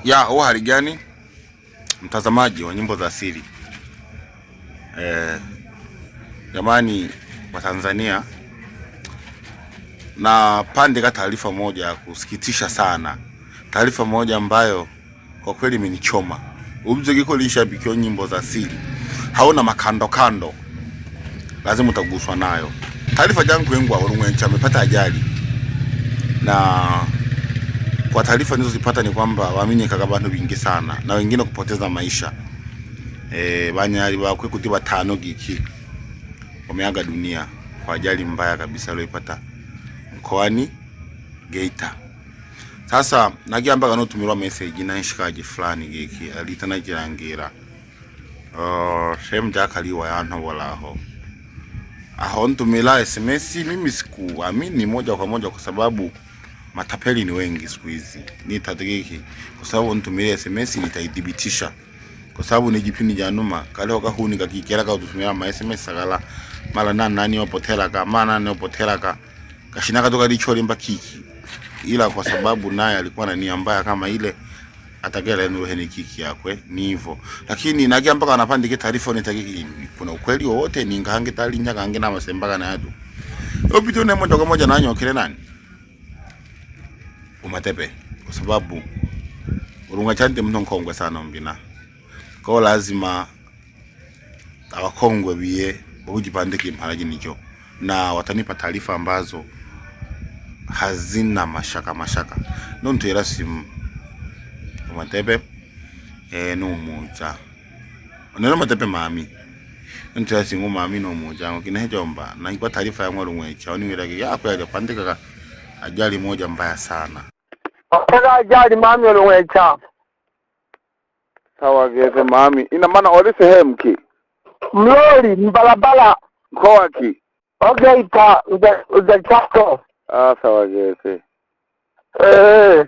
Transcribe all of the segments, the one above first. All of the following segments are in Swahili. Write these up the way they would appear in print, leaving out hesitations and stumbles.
Ya, huwa hali gani mtazamaji wa nyimbo za asili? Jamani wa Tanzania, na pande ka taarifa moja ya kusikitisha sana, taarifa moja ambayo kwa kweli imenichoma. Ubzegiko lishabikio nyimbo za asili hauna makando kando, lazima utaguswa nayo. Taarifa jangu wengwa Olung'wencha amepata ajali, na kwa taarifa nilizozipata ni kwamba wamenyekaga bantu bingi sana na wengine kupoteza maisha. Banyali bakwe kuti batano giki wameaga dunia kwa ajali mbaya kabisa walioipata mkoani Geita. Sasa nagiambaga notumirwa message na nshikaji fulani giki alita nagirangira sehemu jakaliwa yantobolaho aho ntumila SMS. Mimi sikuamini moja kwa moja kwa sababu matapeli ni wengi siku hizi, nitategeki kwa sababu ntumile SMS nitaithibitisha kwa sababu ni jipindi ja numa kale kahuni kakikela ka ma SMS kala mara nani nani opotela ka mana nani opotela ka kashina katoka licholimba kiki, ila kwa sababu naye alikuwa na nia mbaya kama ile atakela nuheni kiki yakwe ni hivyo, lakini nagia mpaka anapandike taarifa nitagiki kuna ukweli wowote ni ngahange tali nyakange na masembaka na yadu opito ne moja kwa moja nanyo kile nani umatepe kwa sababu urunga chante mtu nkongwe sana mbina kwa lazima abakongwe biye bujipandike imparaji nicho na watanipa taarifa ambazo hazina mashaka mashaka nontera simu umatepe numuja nero matepe mami nontera simu mami nomuja kinehejomba na ikwa taarifa ya mwarung'wecha oniwirage yakwe alipandika ajali moja mbaya sana. Otega ajali mami olung'wecha. Sawa gete mami, ina maana oli sehemu ki mlori mbalabala mkoa ki ogeita uja Chato. Ah, sawa gete. Eh.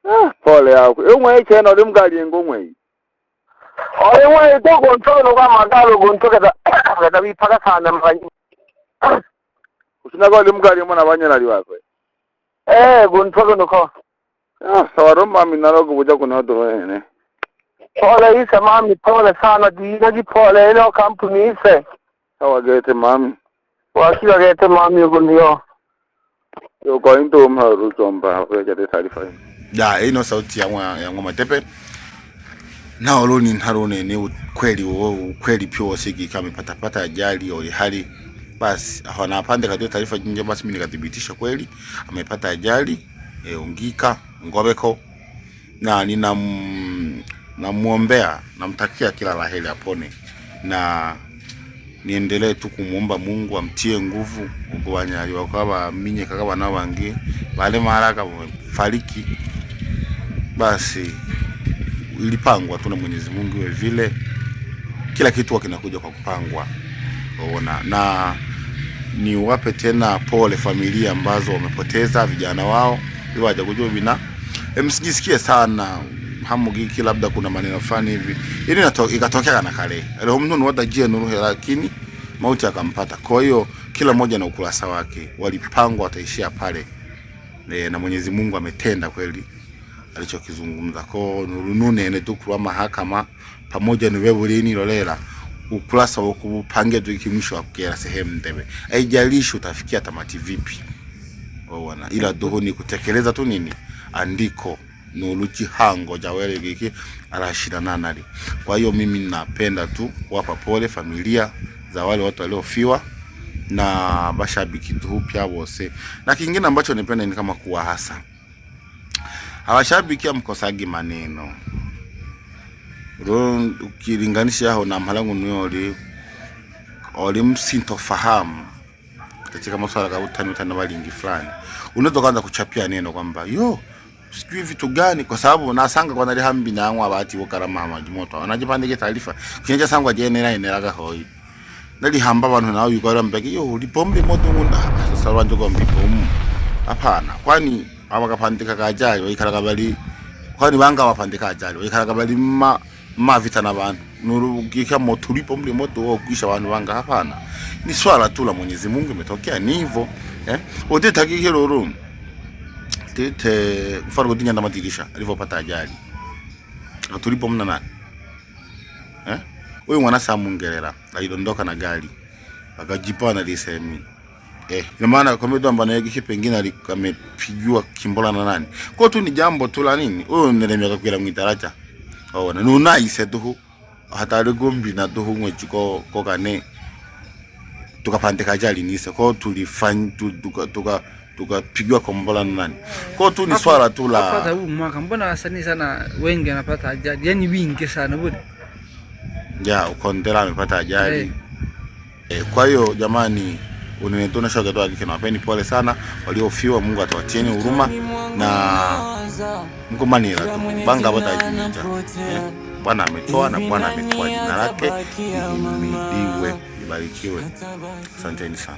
Ah, pole yako umwe chena oli mgalingo umwe olimwe togontono kwa magalo gontokeza kata bipaka sana mbanyi. Usinaga oli mgalingo na banyalali wakwe. Eh, gontono ko. Ah, sawa ro mami nalogo buja kuna ene. Pole ise mami, pole sana dina pole ino kampuni ise. Sawa gete mami. Wakila gete mami ugundio. Yo kwa into mharu chomba kwa taarifa hii. Ya ino sauti ya mwa ya ngoma tepe na oloni ntarone ni ukweli wo ukweli pyo sigi kama pata pata ajali oli hali basi aho na pande katika taarifa nyingi, basi mimi nikathibitisha kweli amepata ajali ungika ngobeko na nina namuombea namtakia kila laheri apone na niendelee tu kumuomba Mungu amtie nguvu ubwanyali wakaba minye kakaba nao bangi bale maraka fariki basi ilipangwa tu na Mwenyezi Mungu iwe vile, kila kitu kinakuja kwa kupangwa. Unaona, na niwape tena pole familia ambazo wamepoteza vijana wao, ili waje kujua bina msijisikie sana hamugiki, labda kuna maneno fulani hivi ili ikatokea na kale leo mtu nuwatajie nuruhe, lakini mauti akampata. Kwa hiyo kila mmoja na ukurasa wake, walipangwa wataishia pale na Mwenyezi Mungu ametenda kweli alichokizungumza ko nurunune tukurwa mahakama pamoja ni wewe lolela ukurasa wo kupange tukimwisho wa kugera sehemu ndebe haijalishi utafikia tamati vipi waona, ila doho ni kutekeleza tu nini andiko nuluchihango jawele giki arashirana nali. Kwa hiyo mimi napenda tu kuwapa pole familia za wale watu waliofiwa na bashabiki tu pia wose, na kingine ambacho nipenda ni kama kuwahasa abashabiki amkosagi maneno ro ukilinganisha aho na mpalangu nuyoli oli msintofahamu katika masuala ya utani utani balingi fulani, unaweza kuanza kuchapia neno kwamba yo sijui vitu gani, kwa sababu nasanga kwa nali hambi na abati wokarama majimoto anajipandike taarifa kinja sangwa jenera ineraga hoi nali hamba bantu nawe yukora mbeki yo ulipombe moto ngunda sasa rwanje kwa mbipomu hapana, kwani abakapandika kajali wikaraga bali kwani banga bapandika ajali wikaraga bali ma vita na bantu nurugika moto ulipo mli moto wao kuisha bantu banga hapana, ni swala tu la Mwenyezi Mungu imetokea ni hivyo oteta kikero tete mfano kutinya na madirisha alivyopata ajali. Tulipo mna nani? Eh? Huyu mwana Samungerera alidondoka na gari akajipa na lisemi. Ina maana kwa mtu ambaye anaye pengine amepigiwa kimbola na nani. Kwa tu ni jambo tu la nini? Huyu nelemeka kwira mwitaracha. Oh, na nuna ise tu hatari gumbi na tuhu ngwechiko kokane tukapandika ajali nise kwa tulifanya tuka tukapigiwa kombola na nani. Kwa tu ni swala tu la hata huu mwaka mbona wasanii sana wengi wanapata ajali, yani wingi sana budi. Ya Ukondela amepata ajali. Hey. Kwa hiyo jamani unenetona shoga tu akike nawapeni pole sana waliofiwa, Mungu atawatieni huruma na mkumanira tu banga batajiita. Bwana ametoa na Bwana ametoa, jina lake lihimidiwe, libarikiwe. Asanteni sana.